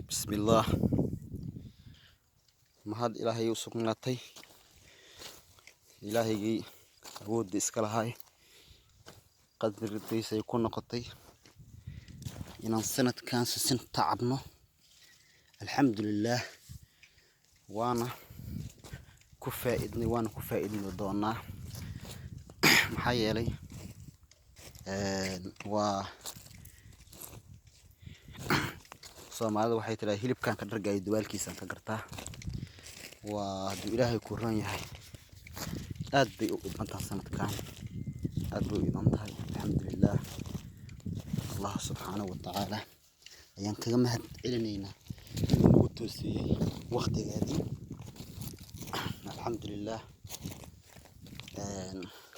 Bismillaah, mahad Ilaahay u sugnaatay, Ilaahaygii awoodda iska lahaay, qadartiisay ku noqotay inaan sanadkan sisin tacabno. Alxamdulillaah, waana ku faa'iidnay, waana ku faa'iidni doonaa. Maxaa yeelay, waa Soomaalida waxay tidhaha, "Hilibkan ka dhargayo duwaalkiisaan ka gartaa." Waa hadduu Ilaahay ku ron yahay, aad bay u idman tahay sanadkan, aad bay u idman tahay. Alxamdulillaah, Allah subxaanahu wa tacaala ayaan kaga mahad celinaynaa inuu nagu toosiyey waqtigeedii. Alxamdulillaah,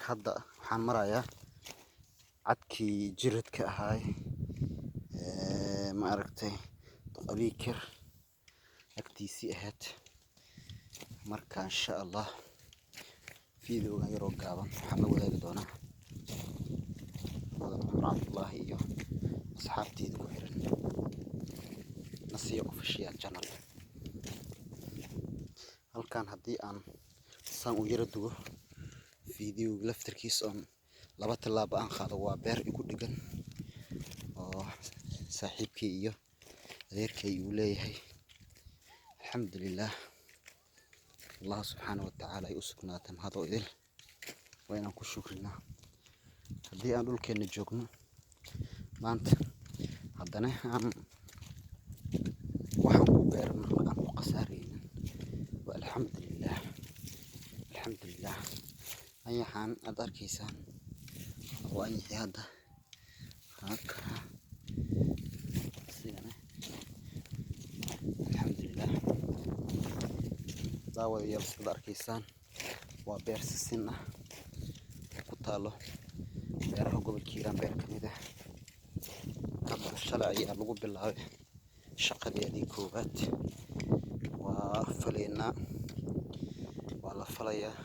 hadda waxaan marayaa cadkii jiradka ahaay, ma aragtay, Abiikar agtiisii ahayd. Marka insha Allah videogan yaroo gaaban waxaan la wadaagi doonaa Mudan Cumar Cabdullaahi iyo asxaabteyda ku xiran Nasiya Official Channel. Halkan haddii aan saan u yara dugo videoga laftarkiisa oon laba tallaabo aan qaado, waa beer igu dhegan oo saaxiibkay iyo adeerkay uu leeyahay. Alxamdulillaah, Allah subxaana wa tacaala ay u sugnaatay mahad oo idil. Waa inaan ku shukrinaa haddii aan dhulkeena joogno maanta, haddana aan waxaan ku beerno aan ku khasaareynin. Waa alxamdulillaah, alxamdulillaah. Ayaxan aad arkaysaan waa ayaxii hadda halkaa asigana. Alxamdulillaah, daawadayaal, sidaad arkaysaan waa beer sisin ah oo ku taalo beeraha gobolka Hiiraan, beer ka mid ah. Hadda shalay ayaa lagu bilaabay shaqadeedii koowaad. Waa faleynaa, waa la falayaa.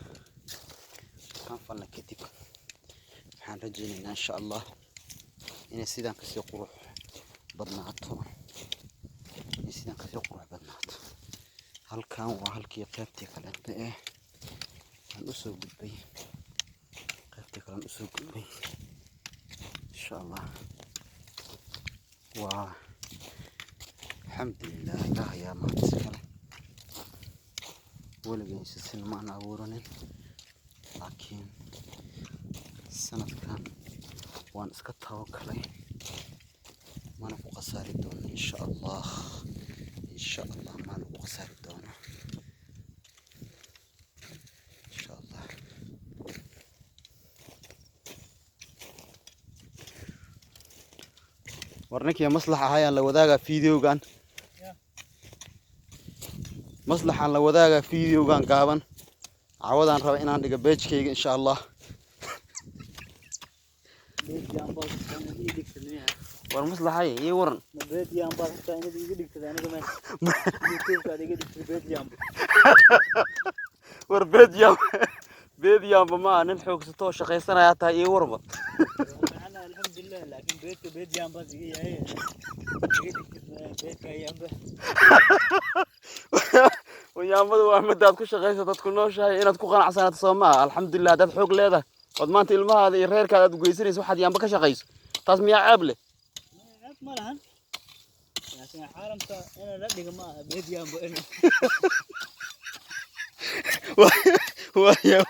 Markaan falna kadib, waxaan rajaynaynaa insha Allah inay sidaan kasii qurux badnaato, inay sidaan kasii qurux badnaato. Halkan waa halkii qaybtii kaleeta ee aan usoo gudbay, qaybtii kale aan usoo gudbay. Insha Allah waa alxamdulilah, Ilaah ayaa mahad iskale. Weligay sisin ma aan abuuranin, laakiin sanadkan waan iska tawakalay, mana ku khasaari doono insha Allah. Insha Allah maana ku khasaari doono insha Allah. War ninkii maslax ahayaan la wadaagaa videogan, maslaxaan la wadaagaa videogan gaaban. Cawadaan raba inaan dhigo page-kayga insha Allah. Beediyaan baad rabtaa inaad ii dhigtid miya? War maslaxay, ii waran. Ma beediyaan baad rabtaa inaad iiga dhigtid aniga me YouTube-ka aad iga dhigtid beediyaan? War beedyaam beedyaamba maaha, nin xoogsato oo shaqaysanayaa tahay. Ii warba. Macna alxamdulilah, laakiin beedka beediyaan baad iga yahay iga dhigtid beedka ayaanba. Yaambadu waa midaad ku shaqayso, dad ku nooshahay, inaad ku qanacsanaato soo maaha? Alxamdulilah, haddaad xoog leedahay ood maanta ilmahaada iyo reerkaada aad ugeysanayso waxaad yaamba ka shaqayso, taas miyaa ceeb leh? Ceeb ma lahan, laakiin caalamka in la dhigo ma aha beedyaanba in Waaya.